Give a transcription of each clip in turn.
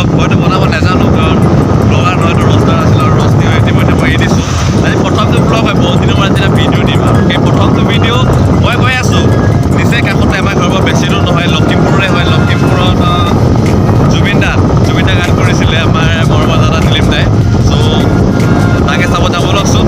Blog হয়তো বনাব নাজানো, কাৰণ ব্লগাৰ নহয়তো ৰষ্টাৰ আছিল আৰু ৰষ্টি ইতিমধ্যে মই এৰি দিছোঁ। আজি প্ৰথমটো ব্লগ হয়, বহুত দিনৰ মূৰত যেতিয়া ভিডিঅ' দিম আৰু সেই প্ৰথমটো ভিডিঅ' মই গৈ আছোঁ নিচেই কাষতে, আমাৰ ঘৰৰ পৰা বেছি দূৰ নহয়, লখিমপুৰৰে হয়। লখিমপুৰত জুবিন দা গান কৰিছিলে আমাৰ মৰমৰ দাদা নীলিম দাই। চ' তাকে চাব যাব লওকচোন।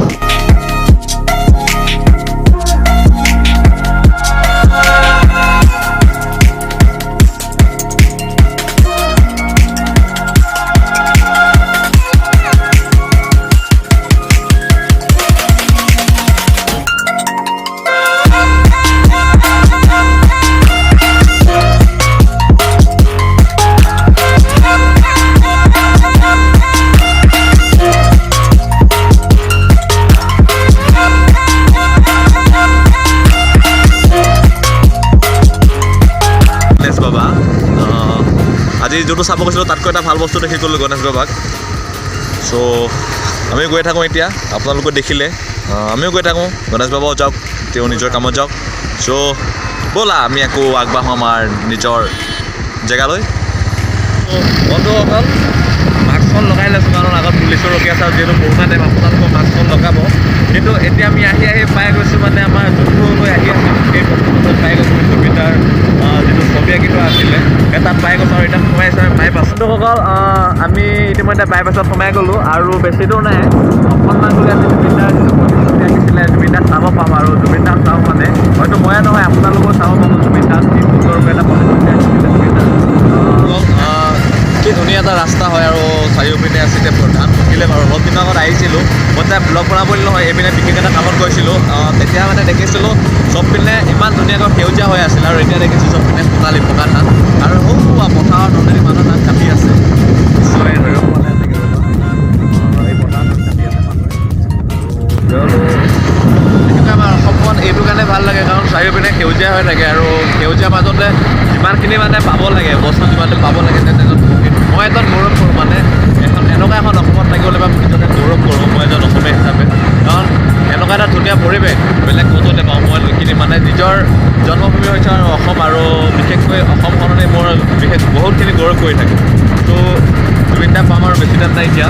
গণেশ বাবা, আজি যোনটো চাব গৈছিলোঁ তাতকৈ এটা ভাল বস্তু দেখি গ'লোঁ, গণেশ বাবাক। চ' আমিও গৈ থাকোঁ এতিয়া, আপোনালোকে দেখিলে, আমিও গৈ থাকোঁ। গণেশ বাবাও যাওক, তেওঁ নিজৰ কামত যাওক। চ' ব'লা, আমি আকৌ আগবাঢ়োঁ আমাৰ নিজৰ জেগালৈ। বন্ধুসকল, মাস্কখন লগাই লৈছোঁ, কাৰণ আগত পুলিচো ৰখি আছে আৰু যিহেতু কৰোণা টাইম, আপোনালোকৰ মাস্কখন লগাব। কিন্তু এতিয়া আমি আহি আহি পাই গৈছোঁ, মানে আমাৰ যোনটোলৈ আহি আছিলোঁ সেই বস্তুটো পাই গৈছোঁ। জুবিনদাৰ যিটো ছবি আঁকি থোৱা আছিলে সেই তাত পাই গৈছোঁ আৰু এতিয়া সোমাই আছোঁ আমি বাইপাছ। বন্ধুসকল, আমি ইতিমধ্যে বাইপাছত সোমাই গ'লোঁ আৰু বেছি দূৰ নাই, অকণমান গ'লে আমি জুবিনদাৰ যিটো প্ৰতিচ্ছবি আঁকিছিলে জুবিনদাক চাব পাম। আৰু জুবিনদাক চাওঁ মানে হয়তো ময়ে নহয়, আপোনালোকেও চাব পাব জুবিনদাক, কি সুন্দৰকৈ এটা প্ৰতিচ্ছবি আঁকিছিলে জুবিনদাক। কি ধুনীয়া এটা ৰাস্তা হয় আৰু চাৰিওপিনে আছে। এতিয়া ধান পকিলে বাৰু। অলপ দিনৰ আগত আহিছিলোঁ মই, তেতিয়া ব্লগ বনাবলৈ নহয়, এইপিনে বিশেষ এটা কামত গৈছিলোঁ। তেতিয়া মানে দেখিছিলোঁ চবপিনে ইমান ধুনীয়াকৈ সেউজীয়া হৈ আছিল আৰু এতিয়া দেখিছোঁ চবপিনে সোণালী পকা ধান আৰু সৌ পথাৰত অলৰেডি মানুহ ধান কাটি আছে। নিশ্চয় ধৰিব পৰা নাই চাগে ৰ'বা। এই পথাৰত ধান কাটি আছে মানুহে। আৰু বিশেষকৈ আমাৰ অসমখন এইটো কাৰণে ভাল লাগে, কাৰণ চাৰিওপিনে সেউজীয়া হৈ থাকে আৰু সেউজীয়া মাজতে যিমানখিনি মানে পাব লাগে বস্তু, যিমানটো পাব লাগে, তেনে এজন প্ৰকৃত মই এজন গৌৰৱ কৰোঁ, মানে এখন এনেকুৱা এখন অসমত থাকিবলৈ বা নিজকে গৌৰৱ কৰোঁ মই এজন অসমীয়া হিচাপে, কাৰণ এনেকুৱা এটা ধুনীয়া পৰিৱেশ বেলেগ ক'তো নাপাওঁ। মই এইখিনি মানে নিজৰ জন্মভূমি হৈছে আৰু অসম, আৰু বিশেষকৈ অসমখনতে মোৰ বিশেষ বহুতখিনি গৌৰৱ কৰি থাকোঁ। ত' জুবিন দা পাম আৰু বেছি টাইম নাই এতিয়া।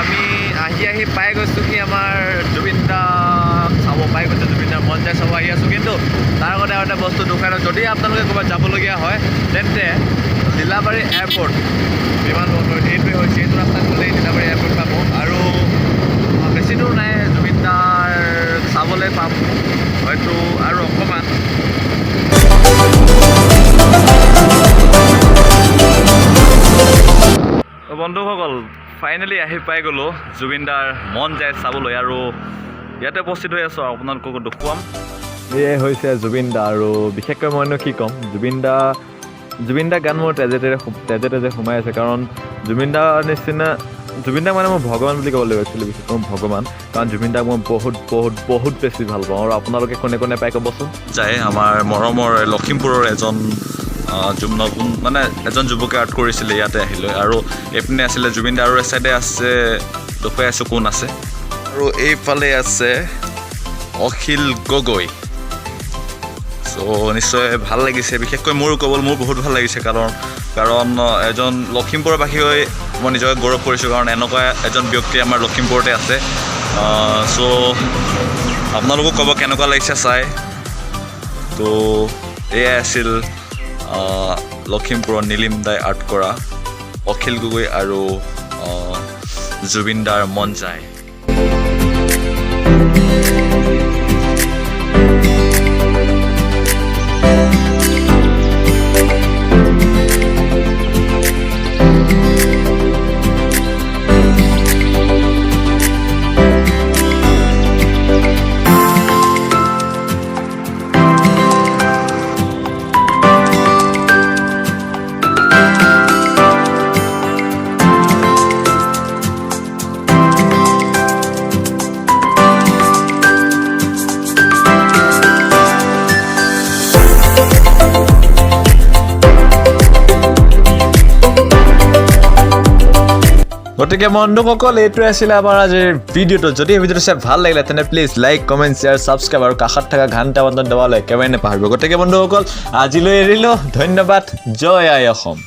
আমি আহি আহি পাই গৈছোঁ কি আমাৰ জুবিন দাক চাব পাই গৈছোঁ, জুবিন দাৰ মন যায় চাব আহি আছোঁ। কিন্তু তাৰ আগতে আৰু এটা বস্তু দেখুৱাই লওঁ। যদি আপোনালোকে ক'ৰবাত যাবলগীয়া হয় তেন্তে লীলাবাৰী এয়াৰপৰ্ট বিমানবন্দৰ এইটোৱে হৈছে, এইটো ৰাস্তাত গ'লেই লীলাবাৰী এয়াৰপৰ্ট পাব আৰু বেছি দূৰ নাই, জুবিন দাৰ চাবলৈ পাম হয়তো আৰু অকণমান। বন্ধুসকল, ফাইনেলি আহি পাই গ'লোঁ জুবিন দাৰ মন যায় চাবলৈ আৰু ইয়াতে উপস্থিত হৈ আছোঁ আৰু আপোনালোককো দেখুৱাম। এয়াই হৈছে জুবিন দা আৰু বিশেষকৈ মইনো কি ক'ম, জুবিন দা গান মোৰ তেজে তেজে সোমাই আছে, কাৰণ জুবিন দাৰ নিচিনা, জুবিন দাক মানে মই ভগৱান বুলি ক'ব লাগিব একচুৱেলি, বিশেষকৈ মই ভগৱান, কাৰণ জুবিন দাক মই বহুত বহুত বহুত বেছি ভাল পাওঁ। আৰু আপোনালোকে কোনে কোনে পাই ক'বচোন। যায় আমাৰ মৰমৰ লখিমপুৰৰ এজন নতুন মানে এজন যুৱকে আৰ্ট কৰিছিলে ইয়াতে আহিলৈ। আৰু এইপিনে আছিলে জুবিন দা আৰু এই চাইডে আছে, দেখুৱাই আছোঁ কোন আছে। আৰু এইফালে আছে অখিল গগৈ। চ' নিশ্চয় ভাল লাগিছে, বিশেষকৈ মোৰ ক'বলৈ মোৰ বহুত ভাল লাগিছে, কাৰণ এজন লখিমপুৰবাসী হৈ মই নিজকে গৌৰৱ কৰিছোঁ, কাৰণ এনেকুৱা এজন ব্যক্তি আমাৰ লখিমপুৰতে আছে। চ' আপোনালোকো ক'ব কেনেকুৱা লাগিছে চাই। ত' এয়াই আছিল লখিমপুৰৰ নীলিম দাই আৰ্ট কৰা অখিল গগৈ আৰু জুবিন দাৰ মন যায়। গতিকে বন্ধুসকল, এইটোৱে আছিলে আমাৰ আজিৰ ভিডিঅ'টো। যদি এই ভিডিঅ'টো চাই ভাল লাগিলে, তেনে please like, comment, share, subscribe আৰু কাষত থকা ঘণ্টা বাটন দবাবলৈ একেবাৰে নাপাহৰিব। গতিকে বন্ধুসকল, আজিলৈ এৰিলোঁ। ধন্যবাদ। জয় আই অসম।